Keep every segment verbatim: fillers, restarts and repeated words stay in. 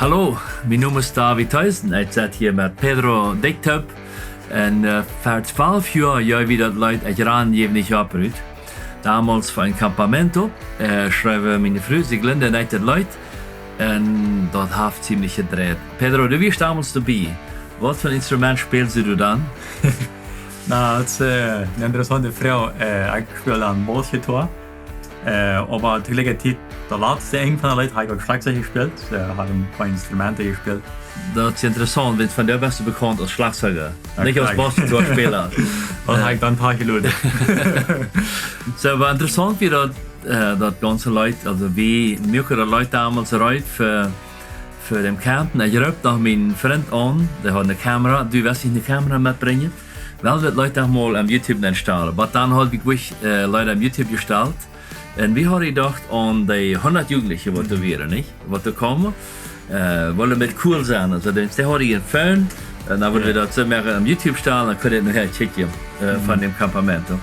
Hallo, mien Nomen es David Theisen. Ekj sit hia met Pedro Dicktöp. Un, äh, ver twalf Joa, jo, wie daut Leet Ekj ran jäw nich opp rut. Domols fa een Campamento, äh, schreewen miene Fru Sieglinde un ekj daut Leet. Un daut haft ziemlich jedreit. Pedro, du wieescht domols doabie. Waut fa een Instrument späldst du dan? Na, daut es, äh, eene interessante Froag. Äh, ekj späl dan Basgitarr. Äh, oba to jlikje Tiet, daut latste Enj von daut Leet, hab ekj uk Schlagzeug jespält. Äh, hab een poa Instrumenten jespält. Daut es interessaunt, wiels von die best du bekaunt aus Schlagzeuger, nich aus Basgitarrspela. Daut hab ekj dan poa jeluat. Soo, oba interessaunt wia daut, äh, daut gaunze Leet, aulsoo wie muaken daut Leet domols reed fa, fa dän Camp. Un ekj roopt noch mienen Frint aun, dee haud eene Kamera, du west nich eene Kamera metbrinjen. Well, daut Leet noch mol aum YouTube enstalen. Oba dan haud ekj, äh, Leet aum YouTube jestalt. Un wie hauden jedocht aun dee hundat Jugendliche, waut doa wieren, nich? Waut doa kjeemen. Äh, wullen met cool sennen. Aulsoo, dee, dee hauden een Phone. Un dan wudden wie daut soo moaken aum YouTube stalen, dan kunn jie nohäa kjikjen, äh, von däm Campamento.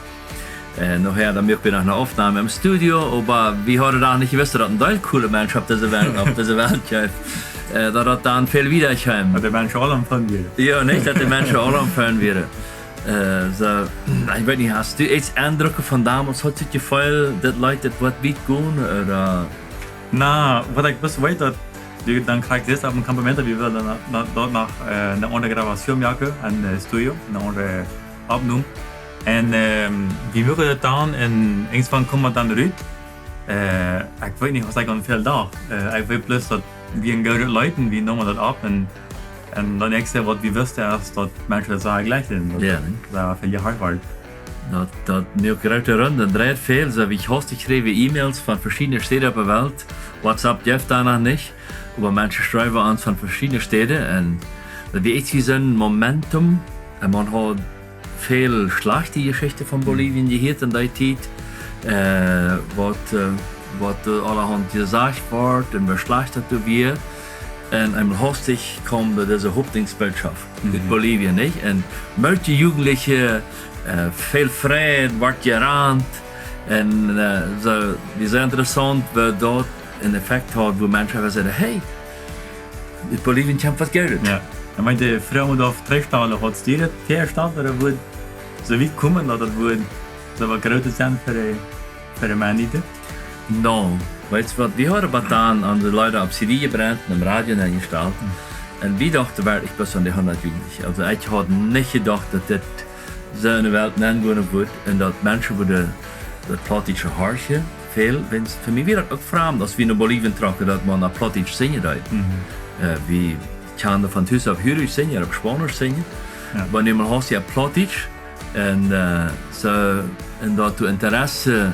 Un nohäa, dan muak wie noch eene Opnahme em Studio, oba wie hauden dan nich jewist, daut een Deel coole Menschen opp dise Welt, opp dise Welt jeef. Äh, daut daut dan väl wieda kjeem. Daut de Menschen aula aum Phone wieren. Jo, nich, daut de Menschen aula aum Phone wieren. Äh, soo, ekj weet nich, hast du eenen Endruck von domols, haud daut Jefeel, daut Leet, daut woat wiet gonen, ooda? Na, waut ekj bloos weet, daut du dan kjrichst dit opp een Campamento, wie wullen dan, dan, doa noch, äh, eene aundre Gravation moaken, een, äh, Studio, eene aundre Opnahme. Un, ähm, wie muaken daut dan, un irjentwann kjemt daut dan rut. Äh, ekj weet nich, waut ekj aun väl docht. Äh, ekj weet bloos, daut wie een goodet Leet, wie neemen daut opp, un Un daut näakjste, waut wie wisten, es, daut Menschen daut sea jlikjen, daut, jo, nich? Daut sea väl jehieet wort. Daut, daut muak groote Runden, daut dreid väl, soo aus ekj haud, ekj kjrieech E-Mails von veschiedne Städen opp de Welt. WhatsApp jeef daut noch nich, oba Menschen schreewen ons von veschiedne Städen. Un daut wia ieescht soo een Momentum, un eena haud väl schlajchte Jeschichten von Bolivien jehieet en dee Tiet, äh, waut, äh, waut, äh, aulahaunt jesajcht wort un woo schlajcht daut doa wia. Un, un hastich kjeem doa dise Hopninjsbootschoft ut Bolivien, nich? Un met dee Jugendliche, äh, väl Freid, wort jerant. Un, äh, soo, wia sea interessaunt, woo daut een Effekt haud, wua Menschen säden: "Hey, ut Bolivien kjemt waut Goodet." Jo. Ekj meen, de Froag mott ekj trigj stalen, haud die daut väastalt, ooda wudd soo wiet komen, daut daut wudd soo waut Grootet sennen fa de, fa de Mennoniten? No, weetst waut, wie hauden waut dan aun de Leet opp C D jebrent un em Radio enjestalt. Un wie dochten werkjlich bloos aun dee hundat Jugendliche. Aulsoo, ekj haud nich jedocht, daut dit soo enne Welt nengonen wudd un daut Menschen wudden daut Plautdietsche horchen, väl, wiels fa mie wia daut uk framd, aus wie no Bolivien trocken, daut eena opp Plautdietsch sinjen deed. Äh, wie kjanden von Tus opp Huaroch sinjen, opp Spaunisch sinjen. Jo. Oba nu mol haud ekj opp Plautdietsch un, äh, soo, un daut du Interesse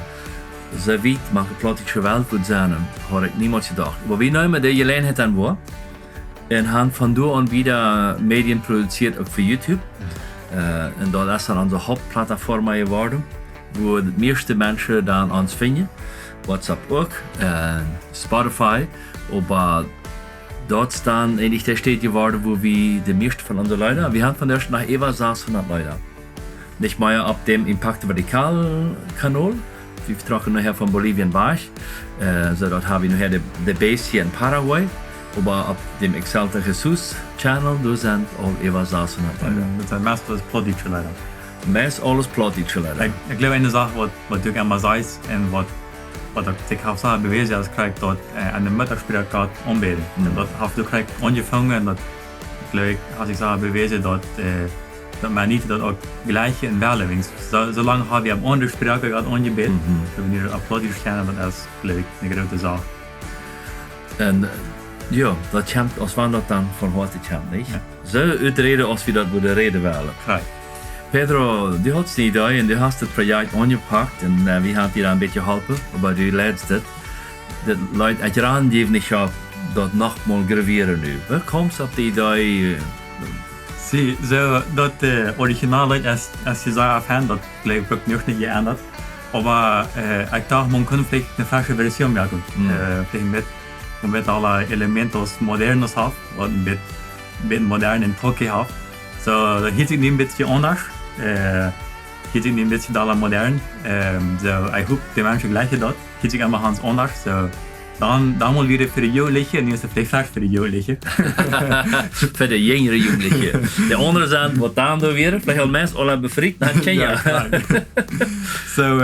soo wiet mank de plautdietsche Welt wudd sennen, haud ekj niemols jedocht. Oba wie neemen dee Jeläajenheit aun woa. Un han von doa aun wieda Medien produzieet, uk fa YouTube. Äh, un daut es dan onse Hauptplattform jeworden, wua de mieeschte Menschen dan ons finjen. WhatsApp uk, un Spotify, oba daut es dan eejentlich de Städ jeworden, wua wie de mieeschte von onse Leeda, wie han vondoag noch äwa sechshundat Leeda. Nich mea opp däm Impacto Vertical Kanal. Wie trocken nohäa von Bolivien wajch. Äh, soo daut ha wie nohäa de, de Base hia en Paraguay. Oba opp däm Exalta Jesus Channel, doa sent aul äwa sechshundat Leeda. Jo, daut sent meist aules plautdietsche Leeda. Meist aules plautdietsche Leeda. Ekj, ekj jleew, eene Sach, waut, waut du emma sajchst un waut, waut uk, ekj hab sea bewäsen, es krakjt daut, äh, aun de Muttasproak Gott aunbäden. Un daut haft uk krakjt aunjefungen un daut, ekj jleew, haft sikj sea bewäsen, daut, äh, daut Mennoniten daut uk jlikjen un wellen, wiels soo, soo lang ha wie opp aundre Sproaken Gott aunjebäden, daut wie nu opp Plautdietsch kjennen, daut es, jleew ekj, eene groote Sach. Un, äh, jo, daut kjemt, aus wan daut dan von Hoaten kjemt, nich? Jo. Soo uträden, aus wie daut wudden räden wellen. Krakjt. Pedro, du haudst eene Idee un du hast daut Projekt aunjepakt un, äh, wie haben die dan een bät jeholpen, oba du leitst daut. Daut Leet Ekj ran jäw nich opp, daut noch mol gravieren nu. Woo kjemst opp dee Idee? Soo, soo, daut, äh, Original Leet es, es Jesaja fenn, daut jleew ekj, woat nu nich jeendat. Oba, äh, ekj docht, maun kunn veleicht eene fresche Version moaken. Äh, veleicht met, met aule Elemente aus modernes haft, waut een bät, bät modernen Toque haft. Soo, daut hieet sikj nu een bät aundasch. Äh, hieet sikj nu een bät aula modern. Ähm, soo, ekj hop, de Menschen jlikjen daut. Hieet sikj emma gaunz aundasch. Soo, Dan, dan mol wada fa de Jugendliche, nu es et veleicht fa de Jugendliche. Fa de jinjre Jugendliche. De aundre sent waut dan doa wada, veleicht aul meist aula befriet, dan Kjinja. Soo,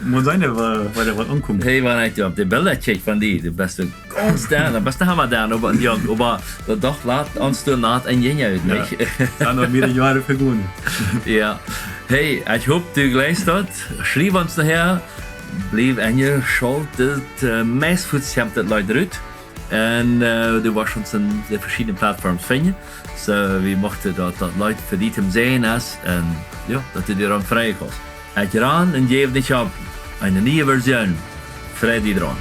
mol seenen, wua, wua daut aunkomt. Hey, wan ekj opp de Bilda kjikj von die, du best een gaunz dan, du best een Hama dan, oba, jo, oba daut doch lat ons doa nat en jinja ut, nich? Dan noch mea Joaren vegonen. Jo. Hey, ekj hop, du jlikjst daut. Schriew ons nohäa. Bliew enjeschalt, daut meist fuaz kjemt daut Leet rut. Un du woascht ons en de veschiedne Plattforms finjen. Soo, wie muchten daut daut Leet fa die toom seenen es. Un jo, daut du die doaraun freien kaust. Ekj ran un jäw nich opp. Eene niee Version. Frei die doaraun.